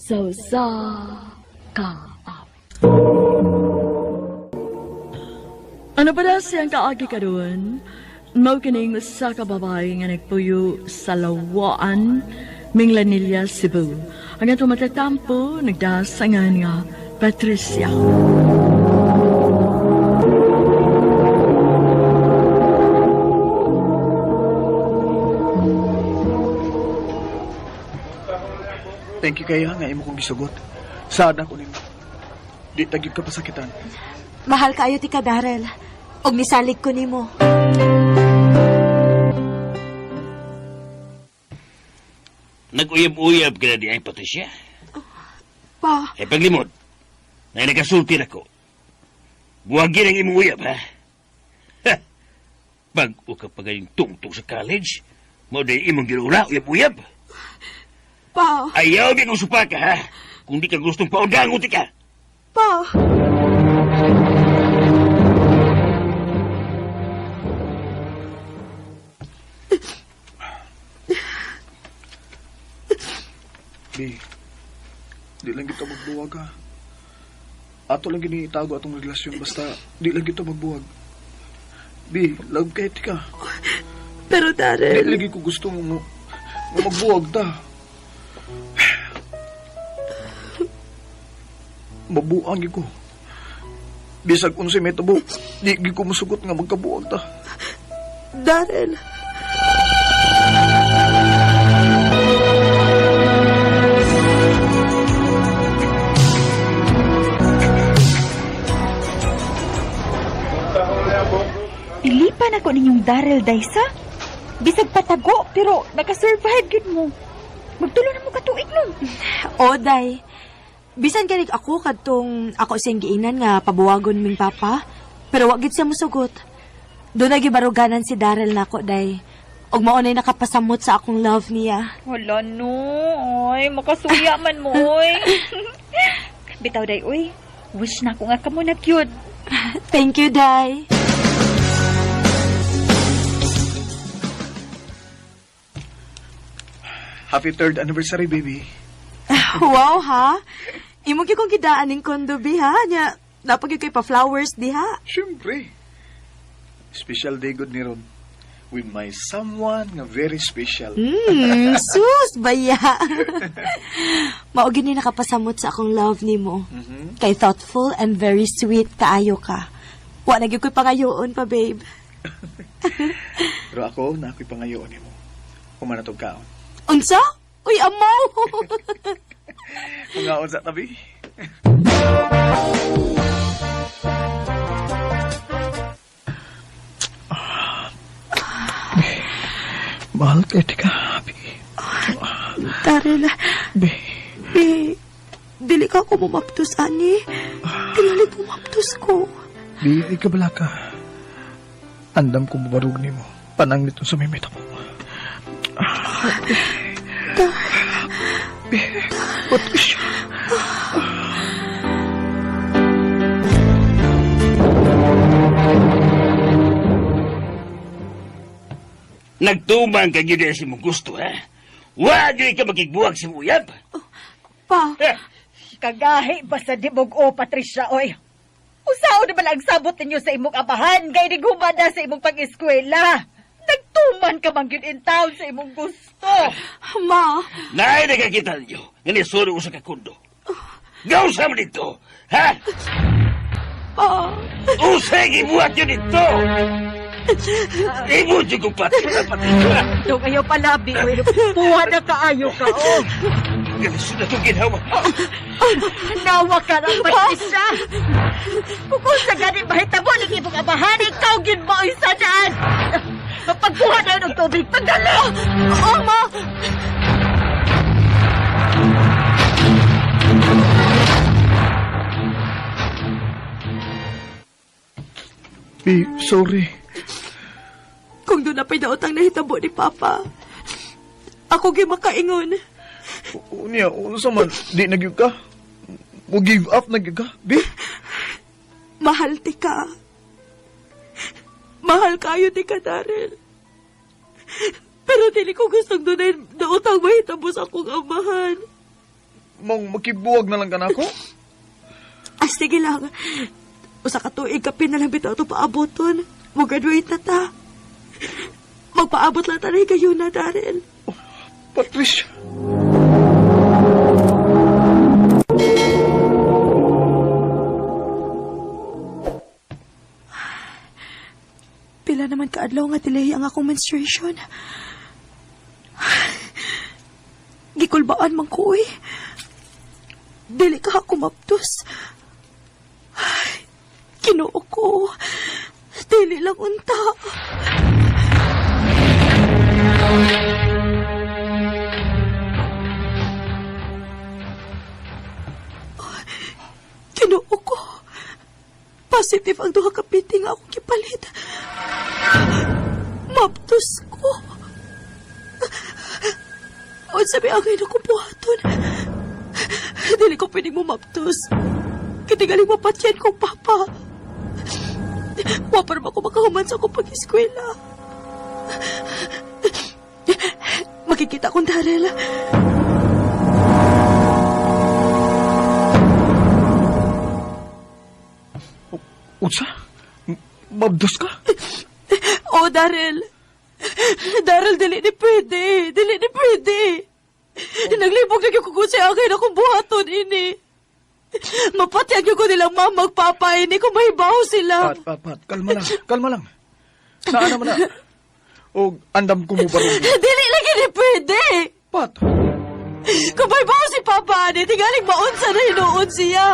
Sa usa ka awit. Ano pa na siyang kaagi karon? Mao kining usa ka babae nga nagpuyo sa Lawaan, Minglanilla, Cebu. Ang atong matatampo, nagdasangan nga Patricia. Thank you kaya nga imo kong gisugot. Sad ako nimo. Di tagyod ka pasakitan. Mahal kaayo ti ka, Darrell. Og nisalig ko nimo. Nag-uyab-uyab ka na di ay, Patricia. Pa, Eh, paglimod, na nakasulti na ko. Buwagin ang imong uyab, ha? Ha! Bag-o ka pa gayong tungtong sa college, mo di imong ginuuna, uyab-uyab. pa, Ayaw di kong supaka, ha? Kung di ka gustong paundangot ka. pa. Bi, di lang kita magbuwag ha. Ato lang gini itago atong relasyon basta di lang kita magbuwag. Bi, love kay ka. Pero Di Darrell, lagi ko gusto mo mo magbuwag ta. Mabuang gyud ko. Bisag unsay may tabo, di gyud ko musugot nga magkabuwag ta. Darrell. Ilipan ako ninyong Daryl Daysa. Bisag patago, pero nakasurvive gyud mo. Magtulo na mo katuig nun. O, day. Bisan ganig ako kadtong ako siyang giinan nga pabuwagon ming papa, pero wa gid siya musugot. Doon na gibaruganan si Darrell nako, day. Og mao na'y nakapasamot sa akong love niya. Wala no, oy, makasuya man mo, oy. Bitaw day, oy. Wish na ko nga kamo na cute. Thank you, day. Happy third anniversary, baby. Wow, ha? Imo gyud kong gidaan ning kondo, bi, ha? Nya, napag kay pa flowers diha. Siyempre. Special day good ni Ron. With my someone nga very special. Sus, baya. Mao gyud ni nakapasamot sa akong love nimo. Kay thoughtful and very sweet kaayo ka. Wa na gyud ko'y pangayoon pa, babe. Pero ako, na ako'y pangayoon nimo. Humanatog kaon. Unsa? Uy, amaw! Pangaon sa tabi. Mahal kay tika, happy. Darrell, Be, be, dili ka ako mumaptos, ani. Tingali pumaptos ko. bi, ay kabala ka. Andam ko mabarug nimo. Panang nito sa mimita ko. Be, Patricia. Nagtumang ka gyud sa imong gusto, ha? Wa gyud ka makigbuwag sa imong uyab. Pa, Ha? Kagahi ba sa dibog o Patricia oy? Usaon na bala ang sabot ninyo sa imong abahan kay nigumada sa imong pag-eskwela. Nagtuman ka man gyud in town sa imong gusto. ma, Naay nakakita ninyo nga nisuro ko sa kakundo. Gausa mo dito, ha? pa. Usay gibuhat yun dito! Ibuhat yun kong Patricia, Patricia. Dong ayaw palabi oy. Puha na kaayo ka oh. Galisod na itong ginawa. Nawa ka ng Patricia. Kung sa gani mahitabo ni imong abahan, ikaw gyud mo isa daan. Pagkuha na yun og tubig, pagdala. Oh, ma! Bi, sorry. Kung doon na pa'y daotang nahitabo ni Papa, ako gyud makaingon. Unya, unsa man, di na gyud ka. Mo give up na gyud ka, bi. Mahal ti ka. Mahal kayo ti ka, Darrell. Pero dili ko gustong dunay daotang mahitabo sa akong amahan. Mong makibuwag na lang ka nako? Ah, sige lang. Usa ka tuig kapin na lang bitaw ito paaboton. Mo-graduate na ta. Magpaabot lang tayo kayo na, Daryl. Patricia. Pila naman kaadlaw nga delay ang akong menstruation. Gikulbaan man ko, uy. Dili ka ako maptos. Ay, Ginoo ko. Dili lang unta. Ginoo ko. Positive ang duha ka piti nga akong gipalit. Maptos ko. Unsa may angay na buhaton. Dili ko pwedeng mumaptos. Katigaling mapatyan kong papa. Wa pa naman ako makahuman sa akong pag-eskwela. Makikita kong Darrell. Unsa? Mabdos ka? Oh, Darrell. Darrell, dili ni pwede. Dili ni pwede. Naglibog na yung kuko sa akin akong buhaton ini. Mapatyan yung ko nilang mama magpapa ini kung mahibaw sila. Pat, pat, pat. Kalma lang. Kalma lang. Saan naman na? O andam ko mo barong. Dili lagi ni pwede. Pat. Kung mahibaw si Papa ani, tingaling maunsa na hinuon siya.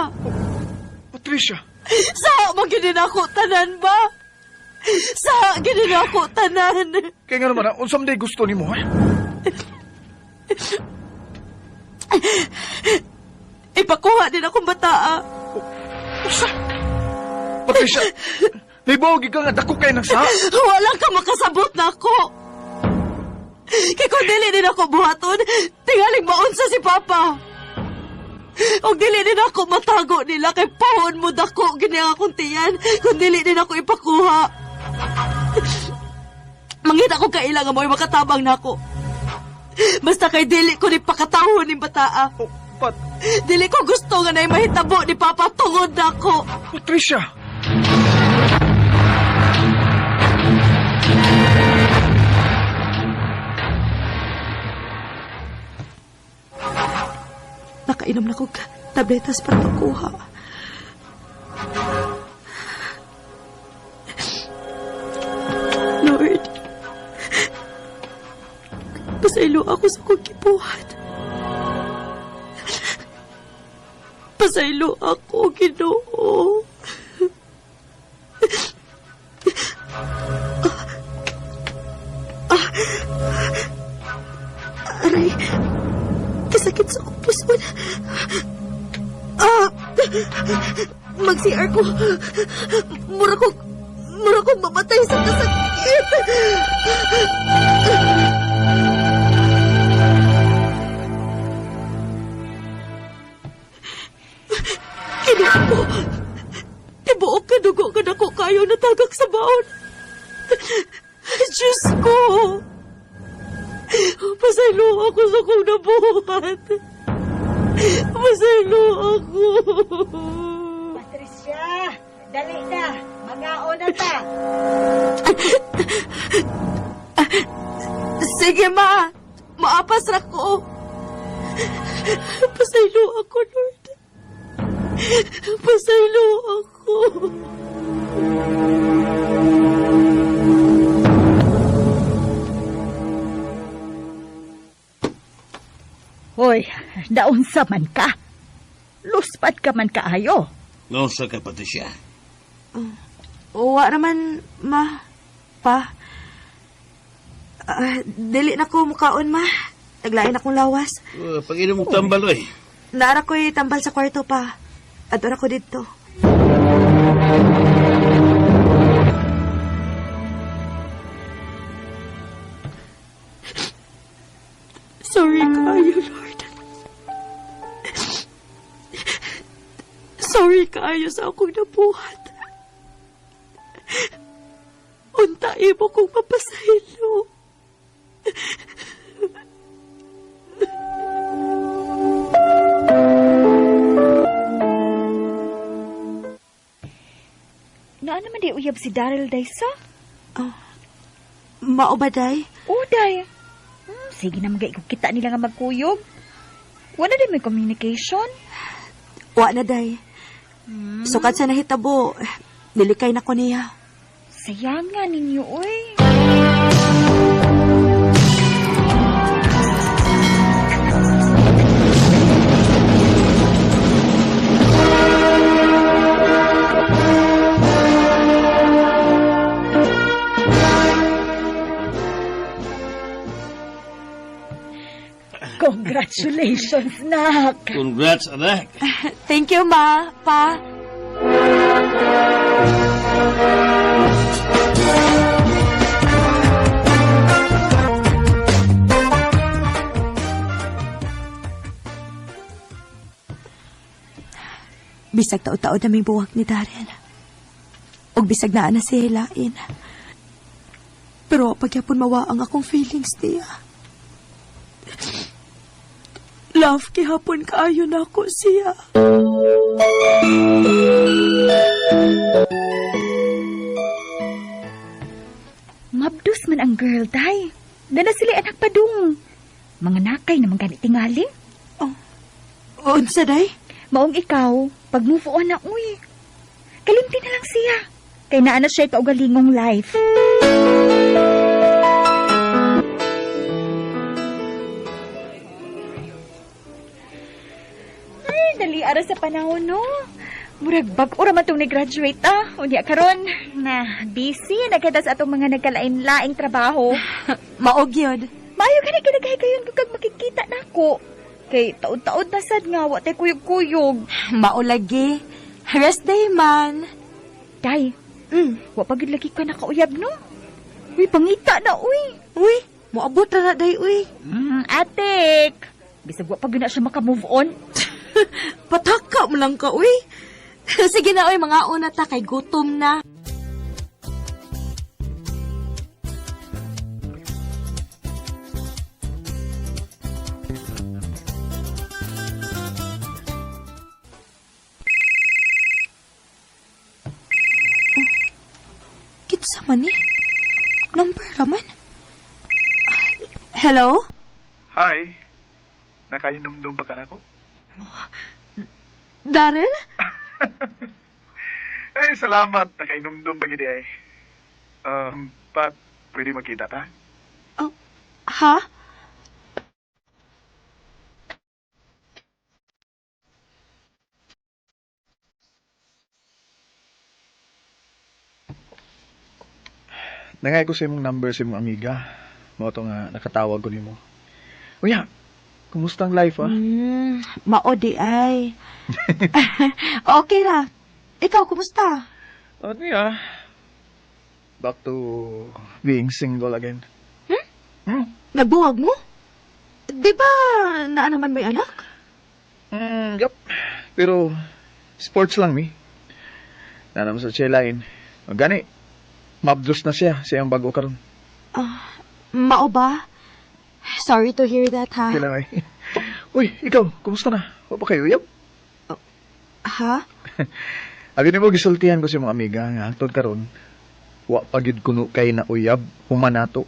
Patricia. Sa maginin ako tanan ba? Sa ginin ako tanan. Kaya nga naman na, unsa man day gusto nimo, ha? Ipakuha din akong bataa. Unsa? Patricia, naibawag ka nga dako kay ng sa. Wala ka makasabot na ako. Kay kung dili din ako buhaton, tingaling maunsa si Papa. Og dili din ako matago nila kay pahon mo dako gini ang akong tiyan kung dili din ako ipakuha. Mangita ko kaila nga mo'y makatabang nako. Basta kay dili ko ni pakatawon ni bataa. Oh, Pat, Dili ko gusto nga na'y mahitabo ni Papa tungod nako. Patricia. Nakainom na kog tabletas para pagkuha. Lord, pasaylo ako sa kong gibuhat. Pasaylo ako, Ginoo. Aray, kasakit sa akong puson. Ah! Mag-CR ko. Mura kong mamatay sa kasakit. Kinuha ko. Tibuok ka dugo ka na ko kayo natagak sa baon. Diyos ko! Pasaylo ako sa kong nabuhat. Pasaylo ako. Patricia, dali na. Mangaon na ta. Sige, ma. Maapas ra ko. Pasaylo ako, Lord. Pasaylo ako. Hoy, naunsa man ka. Luspad ka man kaayo. Naunsa ka, Patricia? Wa naman, ma. Pa. Ah, dili na ko mukaon, ma. Naglain akong lawas. Oh, pag-inom mong tambal, oy. Naara ko'y tambal sa kwarto pa. Adora ko dito. Sorry kaayo, Lord. Sorry kaayo sa akong nabuhat. Unta imo kong mapasaylo. di uyab si Daryl Daysa. Mao ba, day? Oh, day. Sige na mga kita nila nga magkuyog. Wala din may communication. Wa na, day. Sukat sa nahitabo, nilikay na ko niya. Sayang nga ninyo, oy. Congratulations, nak! Congrats, anak. Thank you, ma, pa. Bisag taod-taod naming buwag ni Darren. Og bisag naa na siya lain. Pero pagyapon mawa ang akong feelings niya. Love, gihapon kaayo na ako siya. Mabdus man ang girl, day. Dala sila anak padung. Mga nakay naman gani tingali. Unsa, day? Maong ikaw, pag move on na, uy. Kalimti na lang siya. Kay naa na siya kaugalingong life. Ay, dali ara sa panahon, no? Murag bag-o ra man tong nag-graduate, ah. Unya karon na busy na kita sa atong mga nagkalain-laing trabaho. Maog yun. Maayo gani kinagahi kayon kung kag makikita nako. Kay taod-taod na sad nga wa tay kuyog-kuyog. Maulagi. Rest day man. Day, wa pa gid lagi ka nakauyab no. Uy, pangita na uy. Uy, moabot ra na day, uy. Atik. Bisag wa pa gid na siya maka-move on. Pataka mo lang ka, uy. Sige na, uy, mga una ta kay gutom na. Kitsa man ni? Number raman? Hello? Hi. Nakainomdom pa ka na ako? Darren? Eh, salamat. Nakainomdom pa gid ay. Pat, pwede makita ta? Oh, ha? Nangay ko sa imong number sa imong amiga. Mao to nga nakatawag ko nimo. Uya, kumusta ang life ah? Mao di ay. Okay ra. Ikaw, kumusta? Ano ya? Back to being single again. Hmm? Hmm? Nagbuwag mo? Di ba naa naman may anak? Yup. Pero sports lang mi. Nanam sa Chelain. O gani, mabdos na siya siyang bago karon. Mao ba? Sorry to hear that, ha? Kailangan ay. Uy, ikaw, kumusta na? Wa pa kayo uyab? Ha? Abi nimo gisultihan ko sa imong amiga nga hangtod karon wa pa gyud kuno kay na uyab human nato.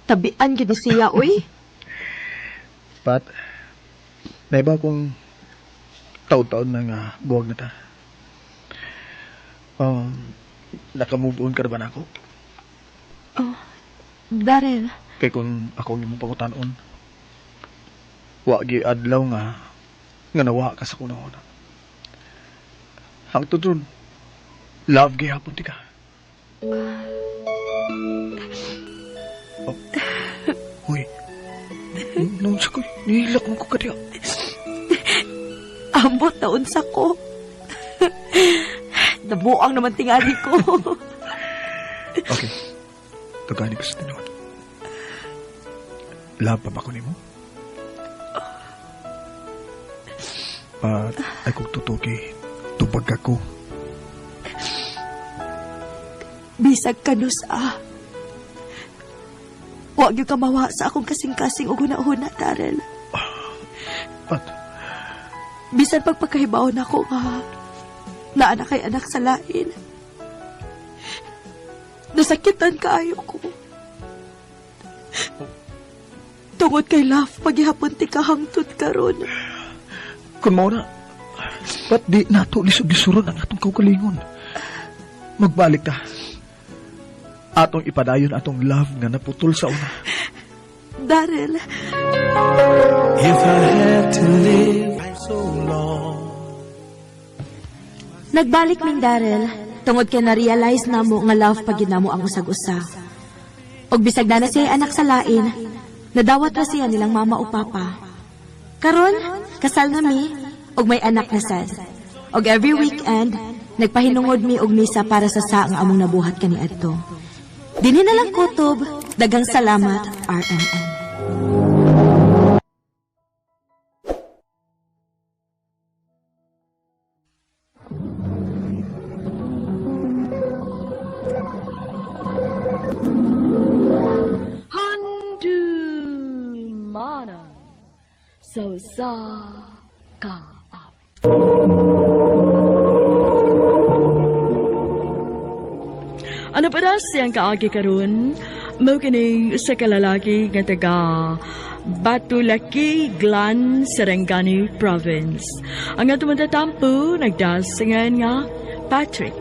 Tabian gid ni siya, uy. Pat, naiba kong taon-taon na nga buwag na ta. Naka-move on ka na ba na ako? Darren, Kay kung ako ang imong pangutanon, wa gi adlaw nga nga nawa ka sa kunahuna. Hangtod ron, love gihapon ti ka. Oh. Uy, noon sa ko, nihilak mo ko kadiya. Ambot na unsa ko. Nabuang naman tingali ko. Okay. Tugani ko sa tinuod. Love pa ba ko nimo? Pat, ay kung tutuki, tupag ako. Bisag kanus ah. Wa gyud ka mawa sa akong kasing-kasing og huna-huna, Darrell. Pat, Bisan pagpagkahibaw na ko nga naa na kay anak sa lain. Nasakitan kaayo ko. Tungod kay love, paghihapon ti kahangtod karon. Kung mao na, ba't di nato lisod-lisuron ang atong kaugalingon? Magbalik ta. Atong ipadayon atong love nga naputol sa una. Daryl, If I had to live so long. Nagbalik ming Daryl, tungod kay na-realize namo nga love pag namo ang usag-usa. Og bisag na na siya anak sa lain, nadawat ra siya nilang mama o papa. Karon, kasal na mi, og may anak na sad. Og every weekend, nagpahinungod mi og misa para sa sa nga among nabuhat kaniadto. Dinhi na lang kutob, daghang salamat, RMN. Handumana so sa ka. Ano pa na siyang kaagi karon? Mao kining sa kalalaki nga taga Batulaki, Glan, Sarangani Province. Ang atong matatampo nagdasingan nga Patrick.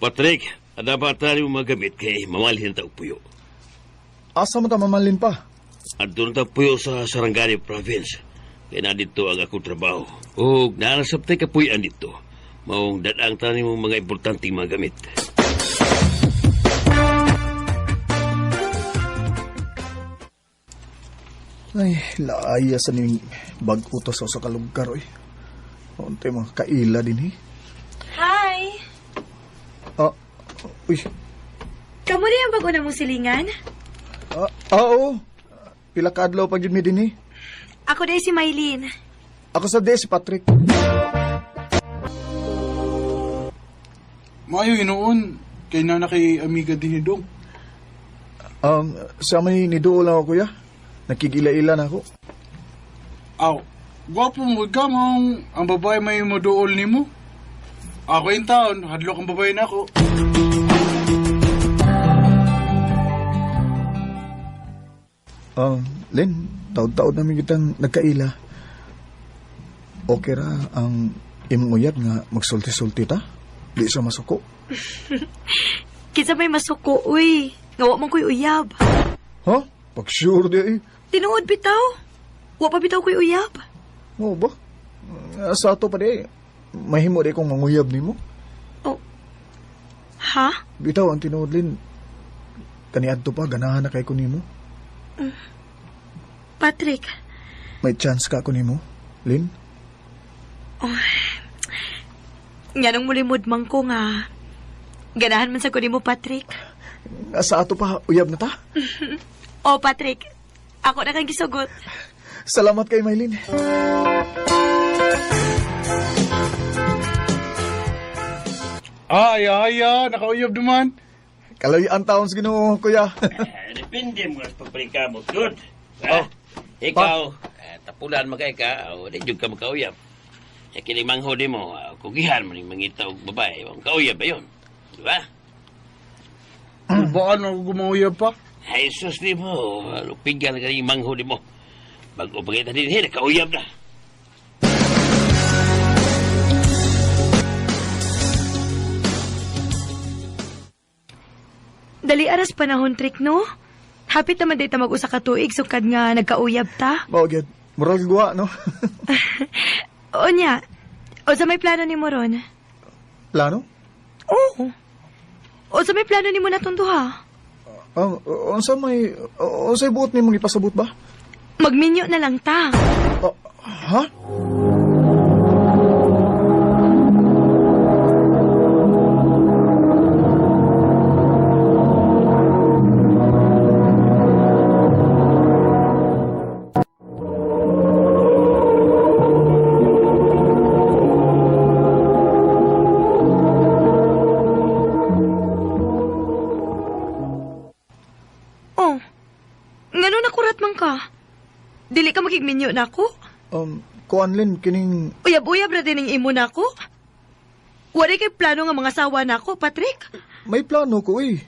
Patrick, dapat tayo magamit kay mamalhin ta og puyo. Asa man ta mamalin pa? Adto na ta puyo sa Sarangani Province. Kay na dito ang akong trabaho. O naanasap tayo kapuyan dito. Maong dadang tayo mong mga importanteng mga gamit. Ay, laaya sa ning bag-o to sa usa ka lugar oy. Untay mga kaila din eh. Hi! Ah, uy. Kamu na yung bago na mong silingan? Ah, ah, oo. Pila ka adlaw pa gyud mi din eh. Ako dahil si Mylene. Ako sa si Patrick. Maayo hinuon kay na kay amiga din ni Dong. Sa may niduol lang ako, kuya. Nakigila-ila na ako. Aw, gwapo mo ka maong ang babae may moduol nimo. Ako in town, hadlok ang babae nako. Lin, taod-taod namin kitang nagkaila. Okay ra ang imong uyab nga magsulti-sulti ta. Di siya masuko. Kinsa may masuko, uy. Nga wa man ko'y uyab. Ha? Pag sure di eh. Tinuod bitaw. Wa pa bitaw ko'y uyab. Mo ba? Sa ato pa di eh. Mahimo di kong manguyab nimo. Oh. Ha? Bitaw ang tinuod, Lin. Kaniadto pa, ganahan na kay ko nimo. Patrick. May chance ka ko nimo, Lin? Nga nang mulimod man ko nga. Ganahan man sa ko nimo, Patrick. Sa ato pa, uyab na ta. Oh, Patrick. Ako na kang gisugot. Salamat kay Mylene. Ay, ay, ay, nakauyab duman. Kaloy ang taon sa Ginoo, kuya. Depende mo sa pagparingkamot, good. Ha? Ikaw, tapulan makay ka, o di jud ka makauyab. E kini mangho di mo, kugihan mo ning mangita og babae, ang kauyab ba yun? Di ba? Baan ako gumauyab pa. Ay, sus di mo, lupigan ka ning mangho di mo. Bago pagkita din, nakauyab na. Dali aras panahon, Trick, no? Hapit naman dito mag-usa ka tuig, sukad nga nagkauyab ta. Mao gyud. Murag guwa, no? O niya, o sa may plano ni mo ron? Plano? Oo. O sa may plano ni mo natong duha? Unsa may unsay buot nimong ipasabot ba? Magminyo na lang ta. Ha? pagminyo nako? Kuan Lin, kining Uyab-uyab ra din ang imo nako. Wala kay plano nga mga sawa nako, Patrick. May plano ko eh.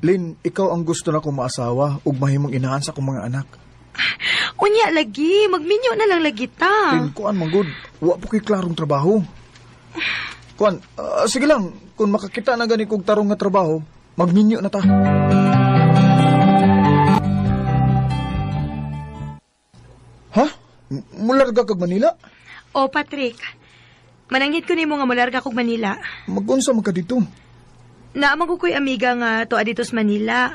Lin, ikaw ang gusto na kong maasawa ug mahimong inahan sa akong mga anak. Unya lagi, magminyo na lang lagi ta. Lin, kuan man gud, wa po kay klarong trabaho. Kuan, sige lang, kung makakita na gani kog tarong nga trabaho, magminyo na ta. Ha? Mularga kag Manila? O Patrick, mananghid ko nimo nga mularga kog Manila. Magunsa man ka dito. Naamang ko ko'y amiga nga tuwa dito sa Manila.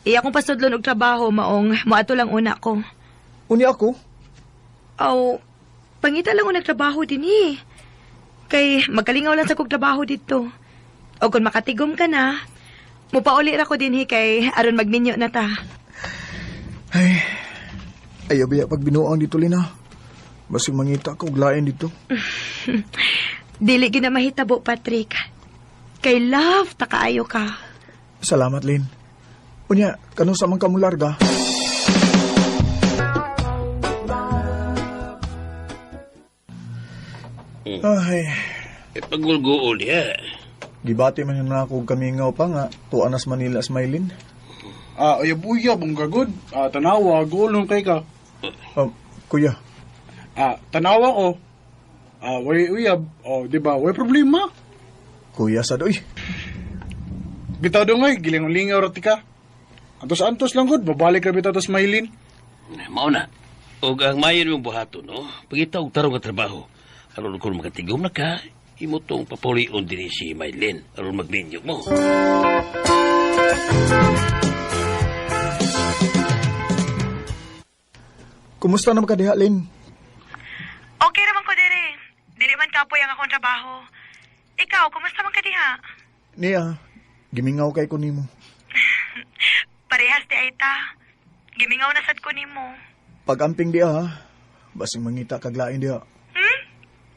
Iya akong pasudlon og trabaho maong moadto lang una ko. Unya ako? Aw, pangita lang og nagtrabaho dinhi. Kay magkalingaw lang sa kog trabaho dito. O kung makatigom ka na, mupauli ra ko dinhi kay aron magminyo na ta. Ay, ayaw biya pag binuang dito, Lina. Basig mangita ka og lain dito. Dili gyud na mahitabo, Patrick. Kay love ta kaayo ka. Salamat, Lin. Unya, kanusa man ka mularga? Ay, Eh, pagulguol diha. gibati man na ako kamingaw pa nga, tuwa nas Manila Smilin. Ah, uyab-uyab ang gagod. Ah, tanawa, gulong kay ka. Kuya, Ah, tanawa ko. Ah, way uyab. Oh, di ba? Way problema. kuya sad oy. Bitaw dong ay, gilingaw-lingaw ra ti ka. Antos-antos lang gud, babalik ra bitaw tas mailin. Mao na. Og ang mayon mong buhaton, no? Pangita og tarong nga trabaho. Aron kung makatigom na ka, imo tong papulion dinhi si Maylin aron magminyo mo. Kumusta naman ka diha, Lin? Okay raman ko dire. Dili man kapoy ang akong trabaho. Ikaw, kumusta man ka diha? Niya, gimingaw kay ko nimo. Parehas di ay ta. Gimingaw na sad ko nimo. Pag-amping diha, ha? Basing mangita kag lain diha.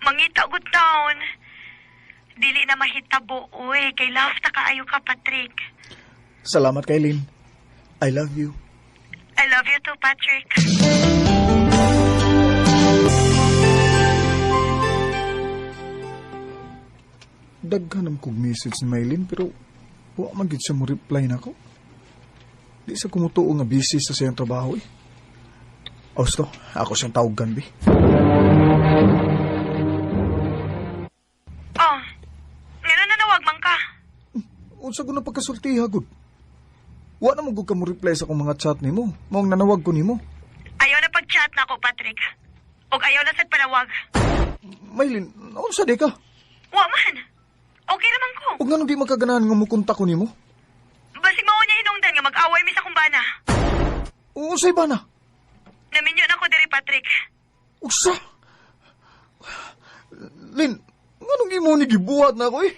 Mangita good town. Dili na mahitabo, uy. Kay love ta kaayo ka, Patrick. Salamat kay Lin. I love you. I love you too, Patrick. Daghan ang kog message ni Maylin pero wa man gid siya mo reply nako. Di sa kumutuo nga busy sa siyang trabaho eh. Austo, ako siyang tawagan bi. Oh, ngano nanawag man ka? Unsa ko na pagkasultiha gud? Wa na mo gud ka mo reply sa akong mga chat nimo. Maong nanawag ko nimo. Ayaw na pag-chat na ako, Patrick. Og ayaw na sad panawag. Maylin, unsa di ka? Wa man. Okay naman ko. Ug nganong di makaganahan nga mukontak ko nimo? Basig mao niya hinungdan nga mag-away mi sa kumbana. Unsay ba na? Naminyo na ko diri, Patrick. Usa. Lin, nganong imo ni gibuhat na ako eh?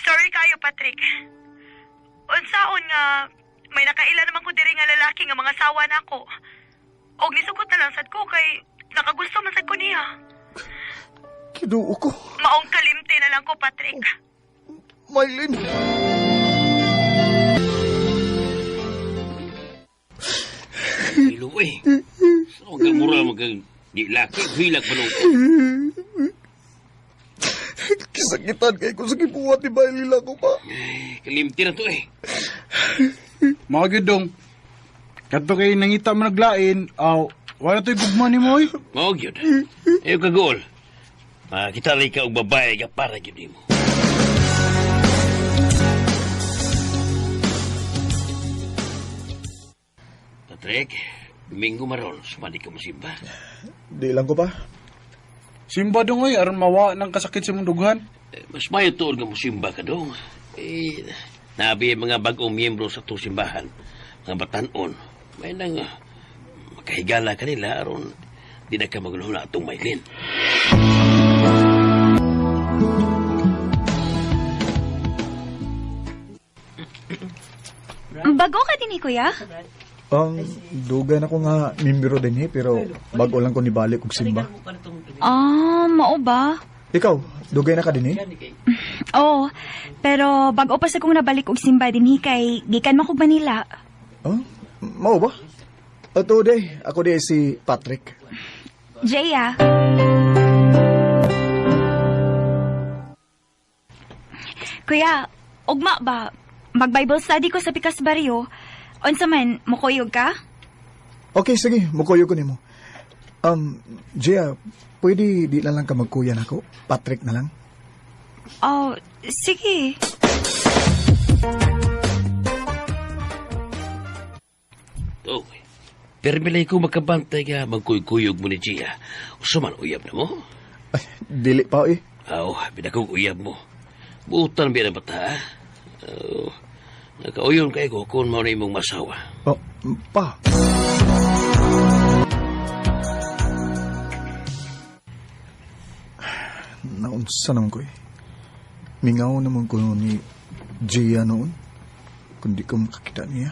Sorry kayo, Patrick. Unsaon nga may nakaila naman ko diri nga lalaki nga mga sawa na ako. Og nisukot na lang sad ko kay nakagusto man sad ko niya. Kiduo ko. Maong kalimti na lang ko, Patrick. Maylin. Ilo, eh. Sa so, mura mag di laki, hilak pa nung. Kisakitan kay ko sa gibuhat ni Maylin ako pa. Ay, kalimti na to eh. Mga gidong. Kadto kay nangita mo naglain, aw, wala to'y gugma ni mo eh. Mao gyud. Ayo kagol. Makita rin ka og babae ka para gyud nimo. Patrick, Domingo maron, sumali ka mo simba. Di lang ko pa. Simba dong oy, aron mawa ng kasakit sa mong dughan. Eh, mas mayo tuod nga mosimba ka dong. Eh, nabi ang mga bagong miyembro sa itong simbahan, mga batanon. May nang makahigala kanila aron di na ka maguluhon na atong mailin. Bago ka din eh, kuya? Dugay na ko nga mimbiro din eh, pero bago lang ko nibalik og simba. Ah, mao ba? Ikaw, dugay na ka din eh? Oo, pero bago pa sa kong nabalik og simba dinhi kay gikan man kog Manila. Ah, mao ba? Ato day, ako day si Patrick. Jaya. Kuya, ugma ba? Mag-Bible study ko sa Pikas Barrio. Unsa man, mukuyog ka? Okay, sige, mukuyo ko nimo. Jaya, pwede di na lang ka magkuya nako? Patrick na lang. Oh, sige. Oh, permilay ko magkabantay ka, magkuy-kuyog mo ni Gia. Usa man uyab na mo. Ay, dili pa eh. Aw, binakong uyab mo. Butan biya na bata, ha? Oh, nakauyon kay ko kung mao na imong masawa. Oh, pa. Naunsa naman ko eh. Mingaw naman ko ni Gia noon. Kung di ko makakita niya.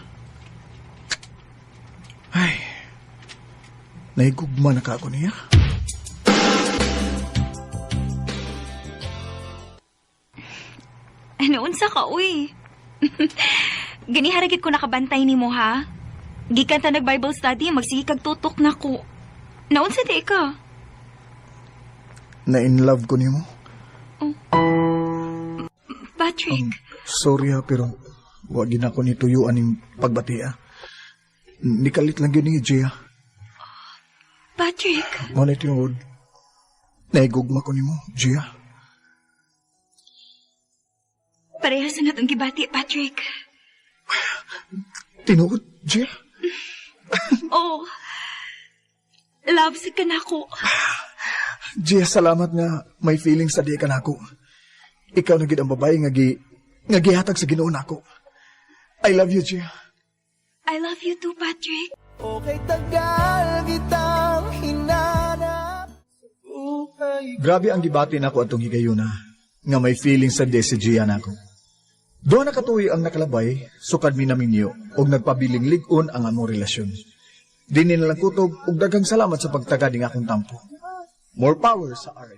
Ay, nahigugma na ka ako niya. Ano, unsa ka, uy? Ganihara gid ko nakabantay nimo ha. Gikan ta nag-Bible study, magsige kag tutok na ko. Naunsa di ka? Na in love ko nimo. Patrick, Sorry ha, pero wag gid na ako nituyuan ning pagbati ha. Nikalit lang gyud ni Gia. Patrick. Mao na tinuod. Nahigugma ko nimo, Gia. Parehas na natong gibati, Patrick. Tinuod, Gia? Oh. Love sa kanako. Gia, salamat nga may feelings sa di ka nako. Ikaw na gid ang babae nga gihatag sa Ginoo nako. I love you, Gia. I love you too, Patrick. Okay, tagal kitang hinanap. Grabe ang gibati nako atong higayuna nga may feelings sa di si Gia nako. Doon nakatuwi ang nakalabay, sukad mi naminyo, og nagpabiling lig-on ang among relasyon. Dini na lang kutob, og daghang salamat sa pagtaga ning akong tampo. More power sa RMB.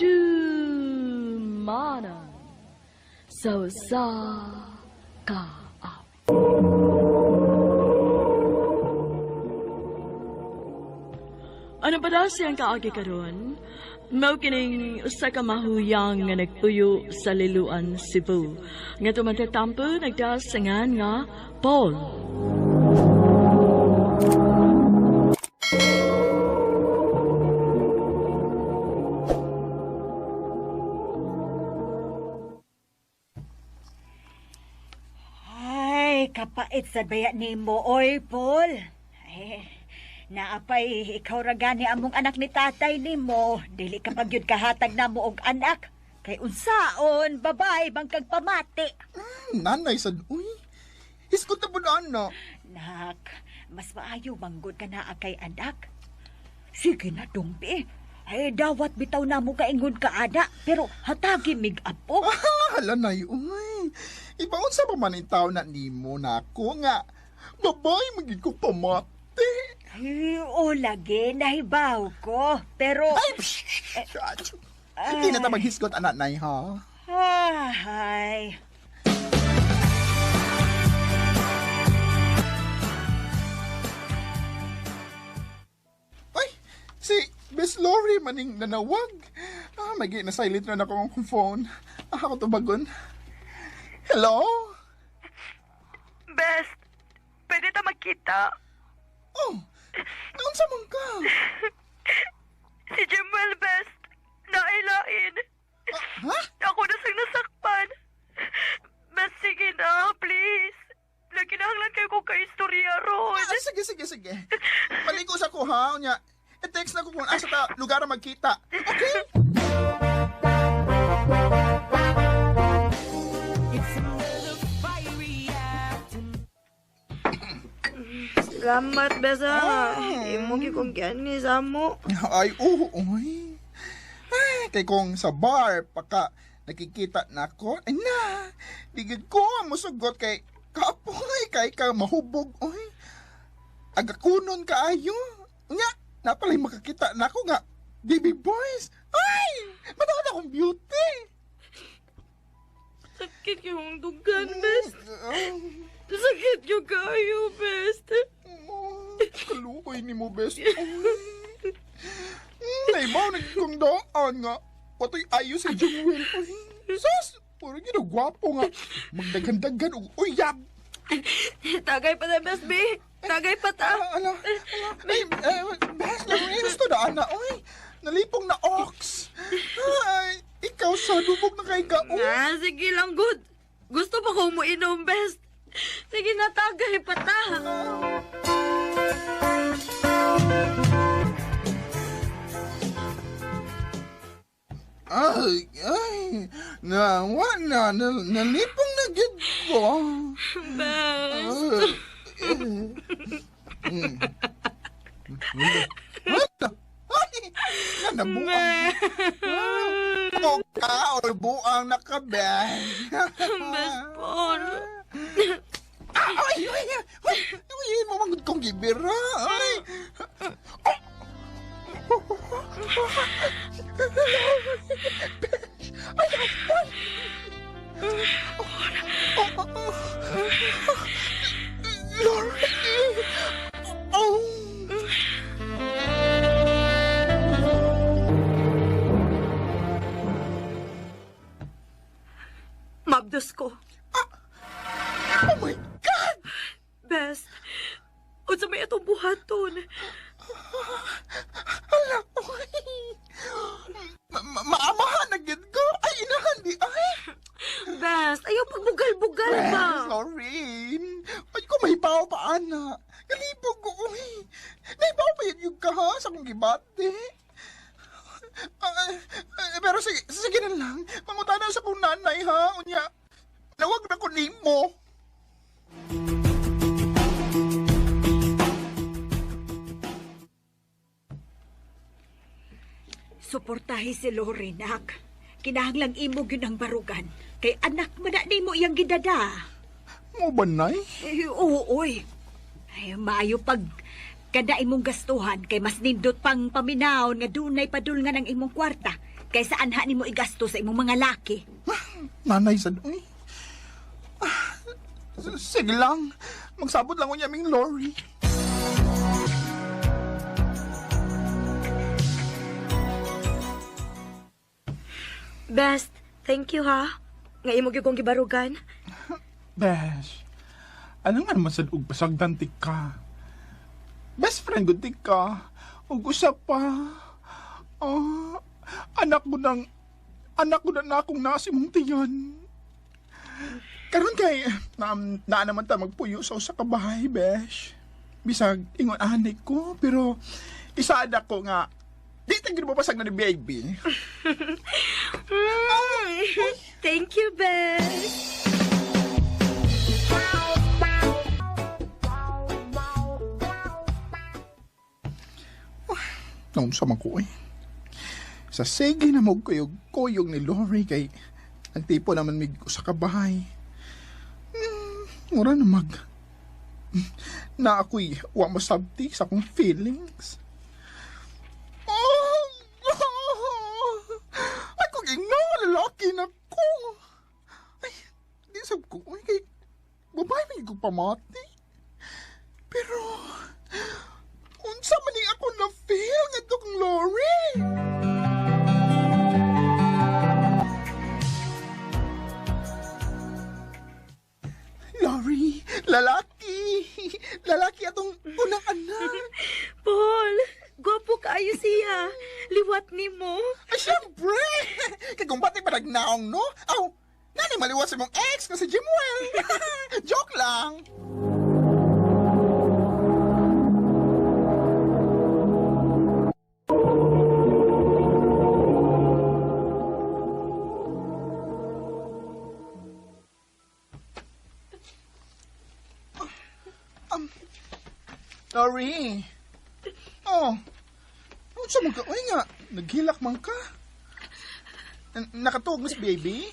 Handumana sa usa ka awit. Ano pa daw siyang kaagi karon? Mao kining usa ka mahuyang nga nagpuyo sa Liloan, Cebu. Nga tumatatampo nagdasangan nga Paul. Ay, kapait sa baya nimo, oy, Paul. Ay, naapay, ikaw ra gani among anak ni tatay nimo. Dili ka pagyud kahatag namo og anak. Kay unsaon, babae bang kag pamati. Nanay sad, uy. Hiskot na po na. Nak, mas maayo manggod ka na kay anak. Sige na, dumbi. Ay, dawat bitaw na mo kaingon ka, ana. Pero hatagi mig apo. Hala, nay, uy. Ibaon sa pa man ang tao na nimo nako nga. Babae, magig ko pamati. Ay, o lagi, nahibaw ko. Pero, Ay, psh, hindi na ta maghisgot, anak, nay, ha? Ay. Ay, si Miss Lori maning nanawag. Ah, magi na silent na ako ang phone. Ah, ako tubagon. Hello? Best, pwede ta magkita. Oh, naunsa man ka? Si Jimuel, Best. Nailain. Ha? Ako na siyang nasakpan. Best, sige na, please. Nagkinahanglan kayo kong kaistorya ron. Ah, sige, sige, sige. Maligo sa ko, ha? Unya, i-text na ko kung asa ta lugar magkita. Okay? Salamat, Besa. Imo gyud kong giani sa amo. Ay, oo, uy. Ay, kay kung sa bar, paka Nakikita na ako. Ay na, di gid ko musugot kay kapoy kay ka mahubog oy. Agakunon kaayo. Nga, napalay makakita na ako nga baby boys. Ay, mataon akong beauty. Sakit yung dugan, best. Sakit yung kayo, best. Oh, kalukoy ni mo, best. Naibaw nagkong daan nga. Patoy ayo sa Jungwil. Sus! Puro ginagwapo nga. Magdaghan-daghan og uyab. Tagay pa na, best, B. Tagay pa ta. Ala, ala. Ay, best, Lorraine, to na, ana. Oy, nalipong na ox. Ay, ikaw sa lubog na kay ka. Ah, sige lang, good. Gusto pa ko mo inom, best. Sige na, tagay pa ta. Ay, ay, nawa na, nalipong na gid ko. Best. Ay, nanabuang. Mukha o buang nakabeng. Best Paul. Ay, ay, ay, ay, mamangod kong gibira. Ay. Ay, ay, ay. Lord. Oh. Mabdos ko. Oh my God! Best. Unsa may atong buhaton? Hala, oy. Maamahan na gid ko. Ay, inahan di ay. Best, ayaw pagbugal-bugal ba? Sorry. Ay, ko mahibaw pa, ana. Kalipog ko, uy. Nahibaw pa yun yung ka, ha, sa akong gibati. Pero sige, sige na lang. Mangutana sa akong nanay, ha? Unya, nawag na ko nimo. Suportahi si Lori, nak. Kinahanglang imo gyud ang barugan. Kay anak man na nimo iyang gidada. Mo ba, nay? Eh, oo, oy. Ay, maayo pag kada imong gastuhan kay mas nindot pang paminaw nga dunay padulngan ang imong kwarta kaysa anha nimo igasto sa imong mga laki. Nanay sad, uy. Sige lang. Magsabot lang unya ming Lori. Best, thank you ha. Nga imo gyud kong gibarugan. Bes, ano nga naman sad og pasagdan ti ka? Best friend gud ti ka. Ug usa pa. Anak ko na akong nasa imong tiyan. Karon kay naa naman ta magpuyo sa usa ka bahay, besh. Bisag ingon ani ko, pero isaad ako nga di ta gyud mapasag na ni baby. Thank you, Best. Naunsa man ko eh. Sa sige na mo kuyog ni Lori kay nagtipo naman mig usa ka bahay. Mura na mag na ako'y wa masabti sa akong feelings. Oh! Ay, kung ingno, lalaki na ko. Ay, di sab ko, ay, kay babae may ko pamati. Pero, unsa man ni ako na feel nga kong Lori. Lori, lalaki. Lalaki atong unang anak. Paul, gwapo kaayo siya. Liwat nimo. Ay, syempre! Kay kung ba't pa nagnaong, no? Aw, nani maliwas sa mong ex nga si Jimuel. Joke lang. Lori. Oh. Unsa man ka? Uy nga, naghilak man ka. Nakatuog, Miss Baby?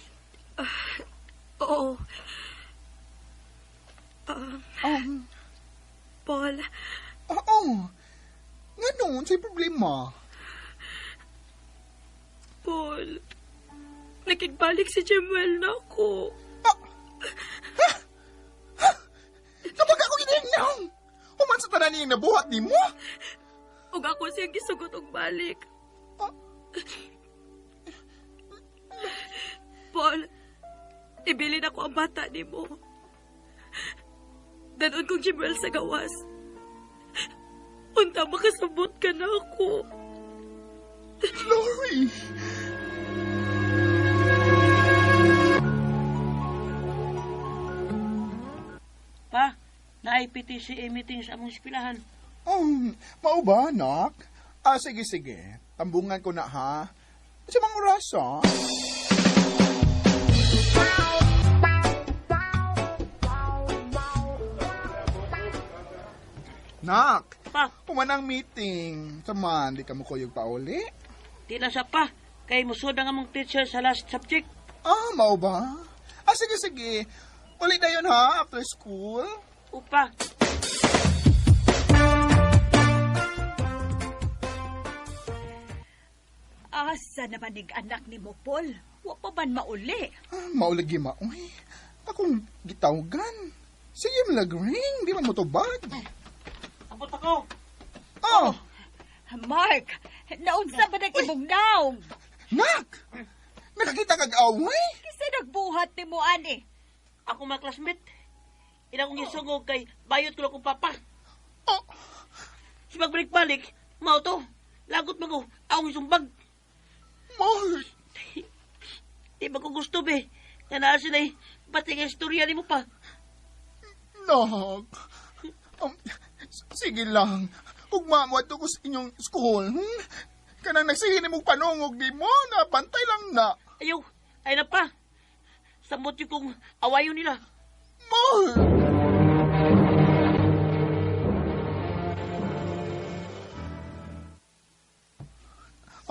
Oo. Paul, Oo. Nga noon, sa'y problema. Paul, nakigbalik si Jemuel na ako. Kapag ako ginignaw! Human sa tanan niyang nabuhat ni mo! Ug ako siyang gisugot og balik. Paul, ibilin ako ang bata nimo. Danon kong Jemuel sa gawas. Unta makasabot ka na ako. Lori! Pa, naay PTCA meeting sa among eskwelahan. Oh, mao ba, nak? Ah, sige, sige. Tambungan ko na, ha? Sa mga oras, ha? Nak, Pa, pumanang meeting. Saman, di ka mo kuyog pa uli? di na sa pa. Kay musod ang among teacher sa last subject. Ah, mao ba? Ah, sige, sige. Uli na yun, ha? After school? Upa. Asa naman nig anak ni mo, Paul? Wa pa man mauli. Ah, maulagi maoy. Akong gitawgan. Sige, malagring. Di man mo tubag. Abot ako. Oh, Mark, naunsa ba nag imong naong? nak! Nakakita kag away? Kisa nagbuhat ni mo ani. Ako mga classmate. Ila kong gisugog kay bayot ko lang kong papa. Oh, Si magbalik-balik, mao to. Lagot mo ko, akong isumbag. Mark! Di ba ko gusto be? Nga naa sila pati nga istorya ni mo pa. Nak! Sige lang. Ugma mo ato ko sa inyong school. Hmm? Kanang nagsige ni mong panungog di mo, na bantay lang na. Ayaw, ay na pa. Samot yung kong awayon nila. Mark!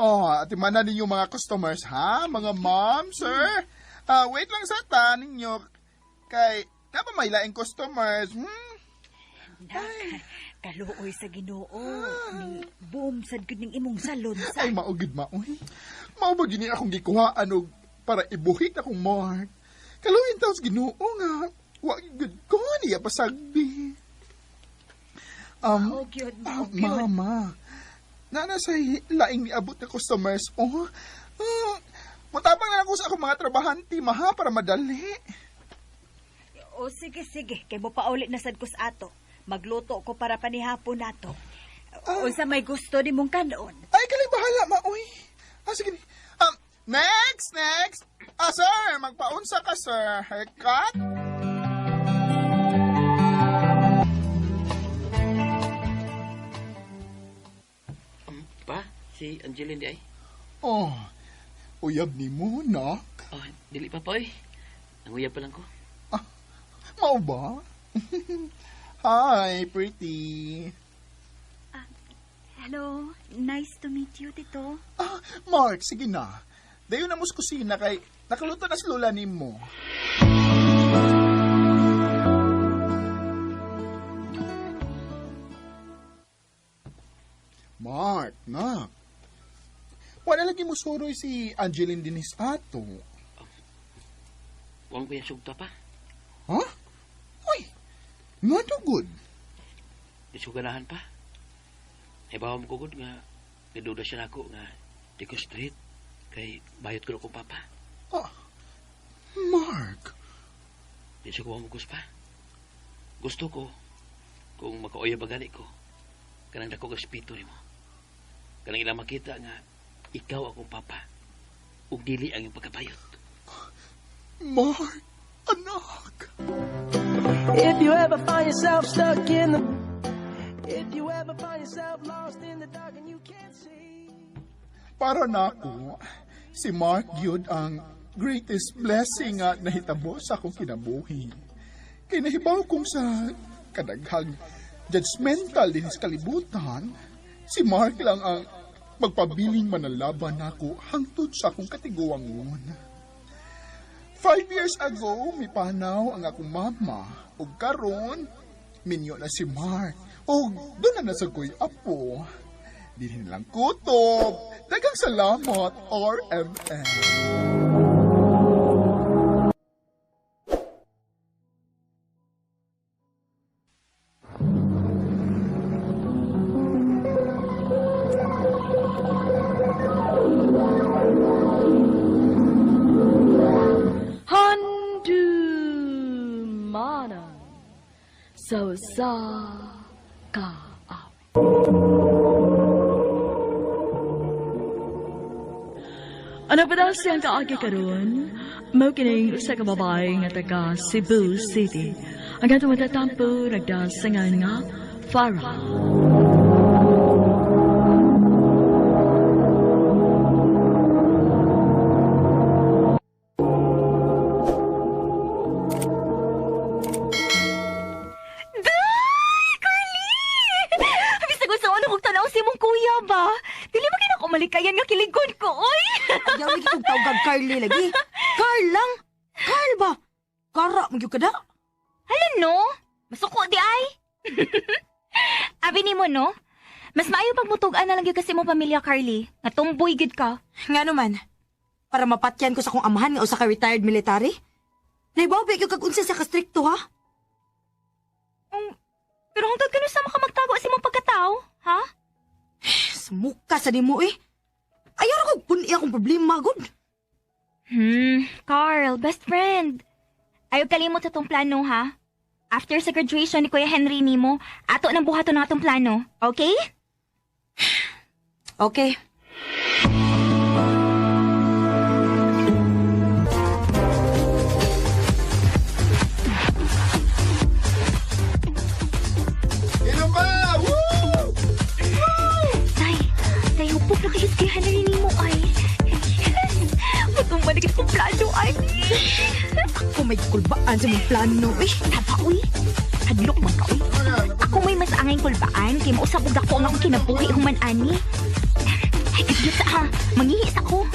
Oh, ati mana ninyo mga customers, ha? Mga ma'am, sir. Ah, wait lang sa ta ninyo. Kay, napa may laing customers, hmm? Nak, kaluoy sa Ginoo. Ni boom sad gud ning imong salon sa. Ay, maugid maoy. Mao ba gini akong gikuhaan og para ibuhit akong Mark. Kaluoy taos Ginoo nga. Wa gud ko niya pasagdi. Mao gyud, mao gyud. Mama, nana sa laing niabot na customers, oh. Mutabang na lang ko sa akong mga trabahante, maha, para madali. O sige, sige. Kay mo pauli na sad ko sa ato. Magluto ko para panihapon nato. Unsa may gusto ni mong kanon? Ay, kaling bahala, maoy. Ah, sige. Next, next. Ah, sir, magpaunsa ka, sir. Haircut? Pa, si Angeline di ay. Oh, uyab ni mo, nak. Oh, dili pa pa oy. Nanguyab pa lang ko. Ah, mao ba? Hi, pretty. Hello, nice to meet you, Tito. Ah, Mark, sige na. Dayon na mo sa kusina kay nakaluto na si Lola nimo. Mark, nak. Wala lagi mo suroy si Angeline Dinis ato. Huwag ko yung sugta pa. Ha? Uy, nga to good. Di suganahan pa. Ay bawa mo ko good nga naduda siya nako nga di ko straight kay bayot ko na kong papa. Ah, Mark. Di siya ko mo pa. Gusto ko kung makauya ba gani ko kanang dako respeto nimo. Kanang ilang makita nga ikaw akong papa ug dili ang iyong pagkabayot. Mark, anak. If you ever find yourself stuck in the If you ever find yourself lost in the dark and you can't see. Para nako, si Mark yun ang greatest blessing nga nahitabo sa akong kinabuhi. Kay nahibaw kong sa kadaghang judgmental din sa kalibutan, si Mark lang ang Magpabiling manalaban nako hangtod sa akong katiguangon. 5 years ago, mipanaw ang akong mama. Ug karon, minyo na si Mark. Ug doon na nasa ko'y apo. Dinhin lang kutob. Daghang salamat, RMN. Handumana sa usa ka awit. Ano pa daw siyang kaagi karon? Mao kining usa ka babae nga taga Cebu City. Ang atong matatampo nagdasangan nga Farah. Day! Carly! Bisag unsa ano kog tan-aw si imong kuya ba? Dili man kina ko malikayan nga kiligon ko, oy. Ayaw lagi kong tawag Carly lagi. Carl lang. Carl ba? Kara, magyud ka da. Hala no, masuko di ay. Abi nimo no? Mas maayo pag mutug-an na lang gyud kasi mo pamilya Carly. Nga tumboy gyud ka. Nga naman, para mapatyan ko sa akong amahan nga usa ka retired military. Naibaw ba kag unsa sa kastrikto ha? Pero hangtod kanu sa makamagtago sa imong pagkatao, ha? Sumuka sa nimo eh. Ayaw ra kog pun-i akong problema gud. Carl, best friend. Ayaw kalimot sa tong plano, ha? After sa graduation ni Kuya Henry nimo, ato nang buhaton ang atong plano, okay? Okay. Inom ba? Woo! Tay, tay, hupok na kayo sa Kuya Henry nimo, ay. Yes! Matumba na kitong plano, ay. Ako may kulbaan sa mong plano eh. Taba, uy. Hadlok man ka, uy. Ako may mas angay kulbaan, kay mausab og dako ang akong kinabuhi human ani. Ay, kadiyot sa ha. Mangihis ako.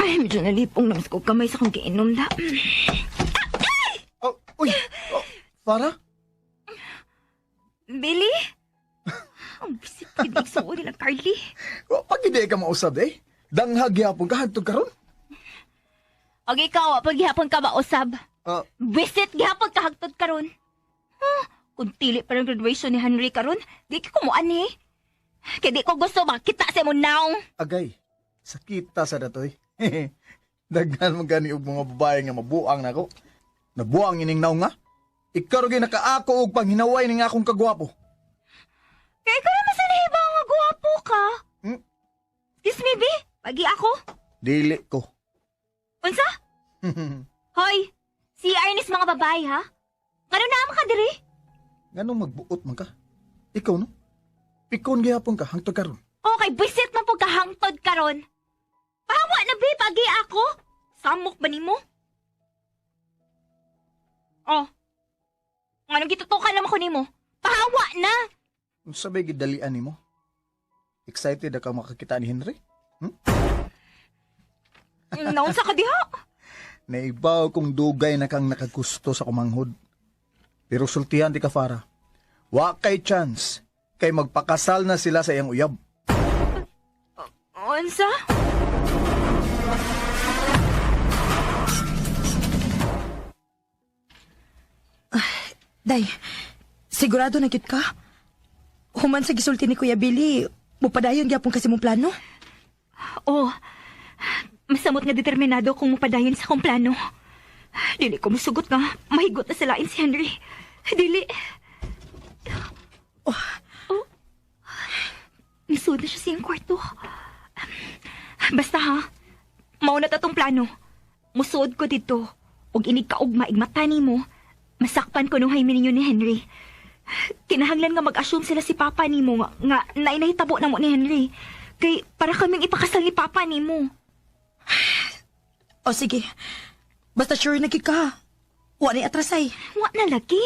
Ay, medyo nalipong naman ko kamay sa akong giinom na. Oh, uy! Oh, Farah? Billy? Ang bisit gid igsuon nila, Carly. Oh, pag hindi ka mausab eh. Danghag gyapon ka hantod karon. Okay, ikaw, pag gihapon ka mausab. Ah. Bisit gihapon ka hagtod karon. Huh, kung tili pa ng graduation ni Henry karon, di ka kumuan eh. Kaya di ko gusto makita sa imong naong. Agay, sakita sa datoy. Daghan man gani og mga babae nga mabuang nako. Nabuang ining naong nga. Ikaw ra gyud nakaako og panghinaway ning akong kagwapo. Kaya ikaw naman sa nahibaw nga gwapo ka. Hmm? Excuse me, B. Pagi ako. Dili ko. Unsa? Hoy, si Ernest mga babae, ha? Ngano naa man ka diri? Nganong magbuot man ka? Ikaw no? Pikon gihapon ka hangtod karon. Okay, bisit man po ka hangtod karon. Pahawa na, B. Pagi ako. Samok ba nimo? Oh. Nganong gitutukan naman ko nimo? Pahawa na! Unsa bay gidalian nimo? Excited ka makakita ni Henry? Naunsa ka diha? Naibaw kong dugay na kang nakagusto sa kumanghod. Pero sultihan di ka, Farah. Wa kay chance kay magpakasal na sila sa iyang uyab. Unsa? Day, sigurado na gyud ka? Human sa gisulti ni Kuya Billy, mupadayon gyapon kasi mong plano? Oh, masamot nga determinado kung mupadayon sa akong plano. Dili ko musugot nga, mahigot na sa lain si Henry. Dili. Oh. Oh. Nisud na siya sa iyang kwarto. Basta ha, mauna ta tong plano. Musuod ko dito, ug inig kaugma igmata nimo. Masakpan ko nung haymi ninyo ni Henry. Kinahanglan nga mag-assume sila si Papa nimo nga nainahitabo na mo ni Henry. Kay para kaming ipakasal ni Papa nimo. O sige. Basta sure na gid ka. Wa ni atrasay. Wa na lagi.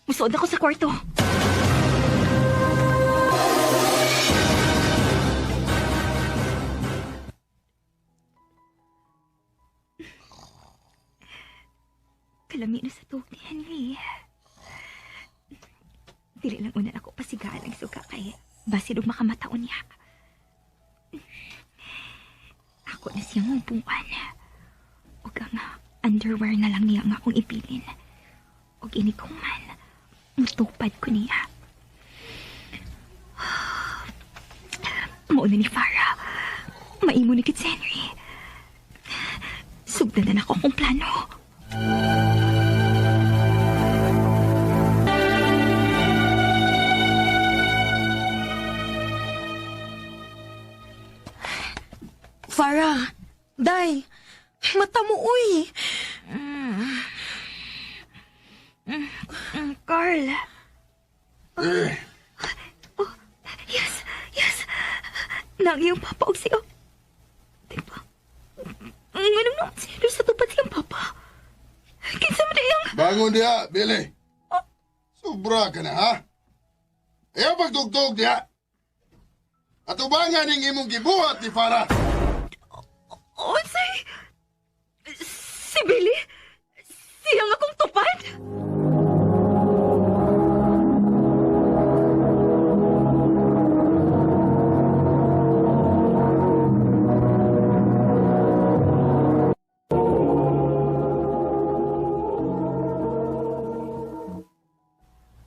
Musuod ako sa kwarto. Kalami na sa tuhok ni Henry. Dili lang una ako pasigaan ang suka kay basin og makamataon niya. Ako na siyang umpuan. Ug ang underwear na lang niya ang akong ibilin. Ug ini ko man, mutupad ko niya. Mauna ni Farah. Maimo ni kit si Henry. Sugdan na nako akong plano. Farah, day, mata mo, uy. Carl. Oh, yes, yes. Nang iyong papa og siya. Diba? Nganong naman si Henry sa tupad siyang papa? Kinsa man iyang... Bangon diha, Billy. Sobra ka na, ha? Ayaw pagtugtog diha. Atubangan ning imong gibuhat ni Farah. Unsay? Si Billy? Siyang akong tupad?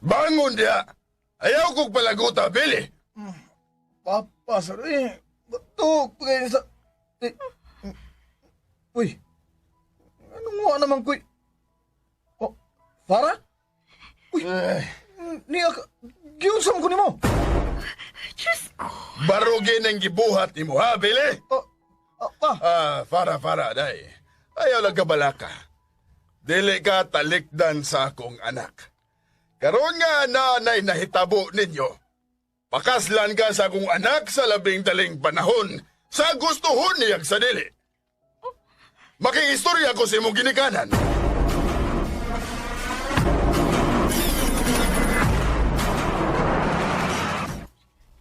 Bangon diha. Ayaw kong palaguta, Billy. Papa, sir, eh. Bato, kayo sa... Eh, uy, anong nga naman ko'y... Oh, Farah? Uy, niya ka... Giunsa mo ko nimo? Diyos ko. Barugin ang gibuhat nimo, ha, Billy? Oh, pa. Ah, Farah, day. Ayaw lang kabalaka. Dili ka talikdan sa akong anak. Karon nga nanay nahitabo ninyo. Pakaslan ka sa akong anak sa labing daling panahon sa gustuhon niyag sa dili. Makiistorya ko sa imong ginikanan.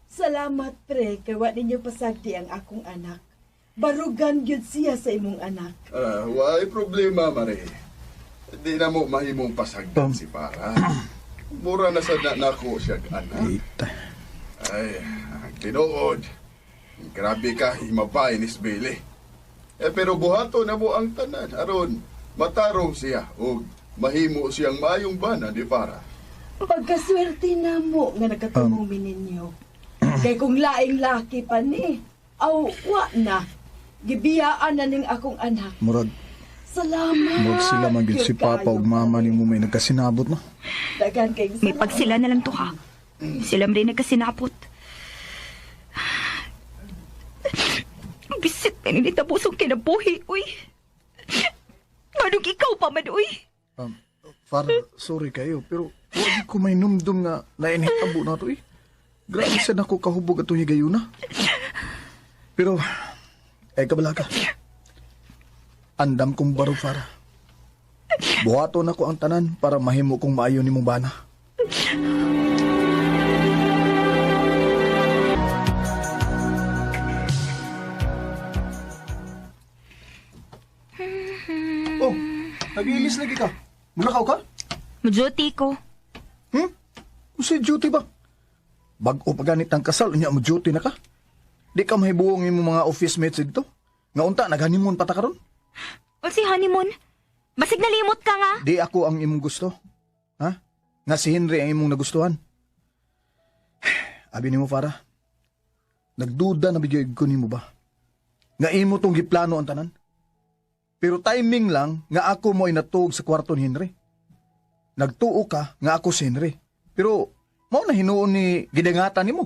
Salamat, pre, kay wa ninyo pasagdi ang akong anak. Barugan gyud siya sa imong anak. Ah, way problema, Mare. Di na mo mahimong pasagdan si Farah. Mura na sa nako siya anak. Ay, ang tinuod. Grabe ka, himabay ni Billy. Eh, pero buhato na mo ang tanan. Aron, matarong siya o mahimo siyang maayong bana ni Farah. Pagkaswerte na mo nga nagkatumong mi ninyo. Kay kung laing laki pa ni, aw wa na. Gibiyaan na ning akong anak. Murag, Salamat. murag sila man gyud si Papa ug Mama nimo may nagkasinabot, no? Daghan kay May pagsila na lang to ha. Sila rin nagkasinapot. Bisit na ninitabusong kinabuhi, uy. Manong ikaw pa man, uy. Farah, sorry kayo, pero wag ko may numdum nga nainhitabo na to, eh. Grabe sa nako kahubog atong higayuna. Pero, ay kabala ka. Andam kong baro, Farah. Buhaton ako ang tanan para mahimo kong maayo nimong bana. Oh, nag-iilis lagi ka. Mulakaw ka? Mo-duty ko. Unsay duty ba? Bag-o pa ganit ang kasal, unya mo duty na ka. Di ka mahibuong imong mga office mates dito. Nga unta, nag-honeymoon pa ta karon. Unsay honeymoon? Basig nalimot ka nga. Di ako ang imong gusto. Ha? Nga si Henry ang imong nagustuhan. Abi nimo, Farah. Nagduda na bigay ko nimo ba? Nga imo tong giplano ang tanan. Pero timing lang nga ako mo ay natuog sa kwarto ni Henry. Nagtuo ka nga ako si Henry. Pero mao na hinuon ni gidangatan nimo.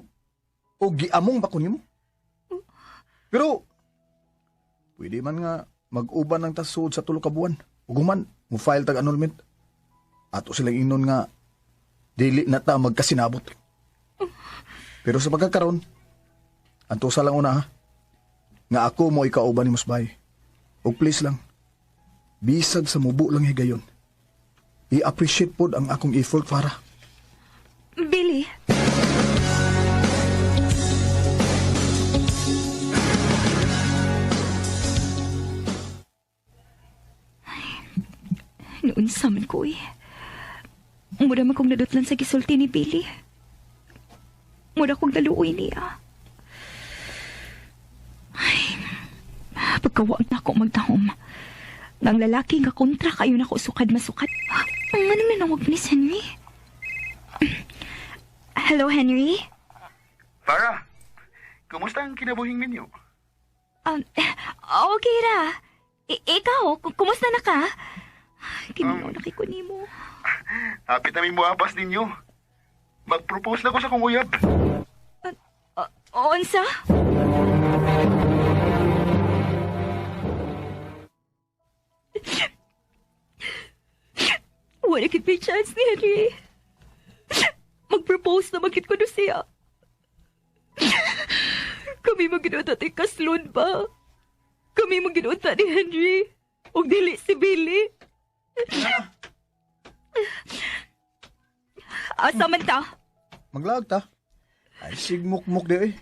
O giamong ba ko nimo? Pero, pwede man nga mag-uban ng tasud sa tulo ka buwan. Ug human, mo file tag annulment. Ato silang ingnon nga, dili na ta magkasinabot. Pero sa pagkakaroon, antusa lang una ha, nga ako mo ikauban ni Musbay. Ug please lang, bisag sa mubo lang higayon. I-appreciate pod ang akong effort, Farah. Billy. Ay, noon sa man ko eh. Mura man kong nadutlan sa gisulti ni Billy. Mura kong daluoy niya. Ay, pagkawag na ako magdahom. Ang lalaki nga kontra kayo na ko sukad masukad. Ang anong nanawag ni Henry? Hello, Henry? Farah, kumusta ang kinabuhing ninyo? Okay ra. Ikaw, kumusta na ka? Kinuha na kay kunimo. Hapit na may muapas ninyo. Mag-propose na ko sa kong uyab. Unsa? Wala kit may chance ni Henry. Mag-propose na magkit ko na siya. Kami maginuot at ikaslon ba? Kami maginuot ni Henry. Og dili si Billy. Asa man ta? Maglaag ta. Ay, sigmukmuk di eh.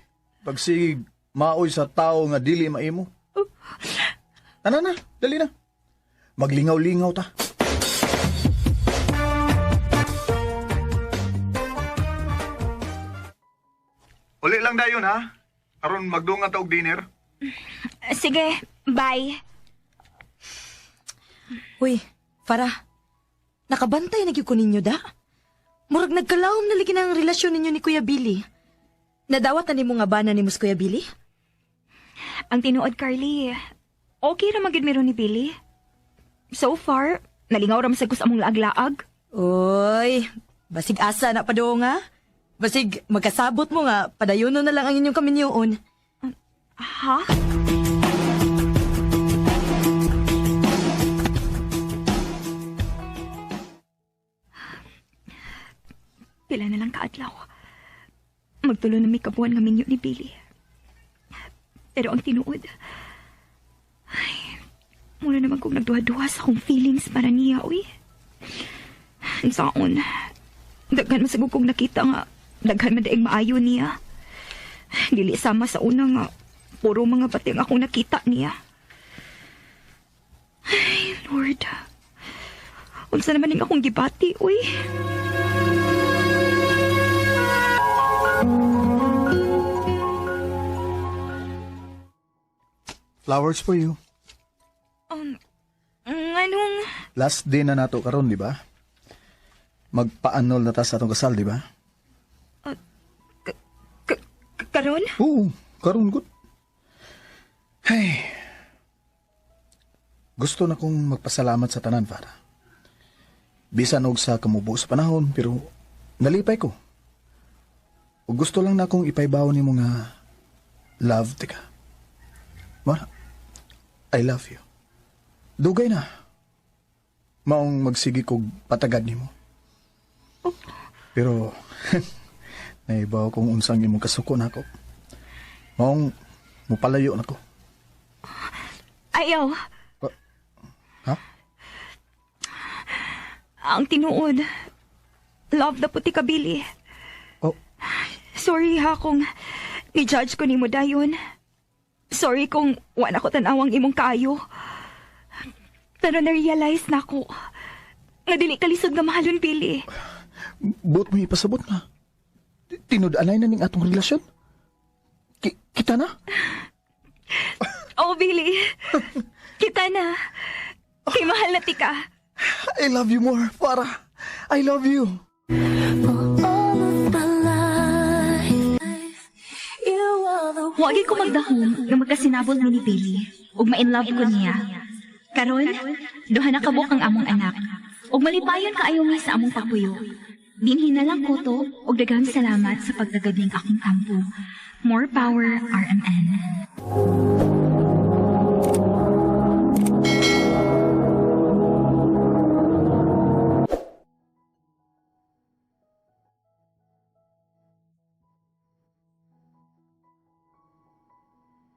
Pagsigig, maoy sa tao nga dili maimo. Ana na, dali na. Maglingaw-lingaw ta. Uli lang dayon ha. Aron magdungan ta og dinner. Sige, bye. Uy, Farah. Nakabantay na gyud ko ninyo da. Murag nagkalawom na lagi ang relasyon ninyo ni Kuya Billy. Nadawat na nimo nga bana ni Mus Kuya Billy? Ang tinuod, Carly, okay ra magid meron ni Billy. So far, nalingaw ra masag ko sa among laag-laag. Uy, basig asa na pa do nga. Basig magkasabot mo nga, padayono na lang ang inyong kaminyoon. Ha? Pila na lang kaadlaw. Magtulo na may kabuan nga minyo ni Billy. Pero ang tinuod, ay, muna naman kong nagduha-duha sa akong feelings para niya, uy. Ang saon, daghan masagod kong nakita nga, daghan man daing maayo niya. Dili sama sa una nga, puro mga bating akong nakita niya. Ay, Lord. Unsa naman ning akong gibati, uy. Flowers for you. Anong... Last day na nato karon, di ba? Magpa-annul na ta sa atong kasal, di ba? Karon? Oo, karon good. Hey. Gusto na kong magpasalamat sa tanan, Farah. Bisan og sa kamubo sa panahon, pero nalipay ko. O gusto lang na akong ipaybaw nimo nga love tika. Mara, I love you. Dugay na. Maong magsigi kog patagad nimo. Oh. Pero naibaw kong unsang imong kasuko nako. Maong mupalayo nako. Ayaw. Ha? Ang tinuod. Love na puti ka, Billy. Oh. Sorry ha kung ni-judge ko nimo dayon. Sorry kung wala ko tanawang imong kaayo. Pero na-realize na ako nga dili kalisod nga mahalon, Billy. Buot mo ipasabot na. Tinud-anay na ning atong relasyon. Kita na? Oh, Billy. Kita na. Kay mahal na tika. I love you more, Farah. I love you. Wagi ko magdahom nga magkasinabol ni Billy ug ma-inlove ko niya. Karon, duha na kabuk ang among anak. Ug malipayon kaayo mi sa among pagpuyo. Dinhi na lang ko to ug daghang salamat sa pagdagad ning akong kampo. More power, RMN. Thank you.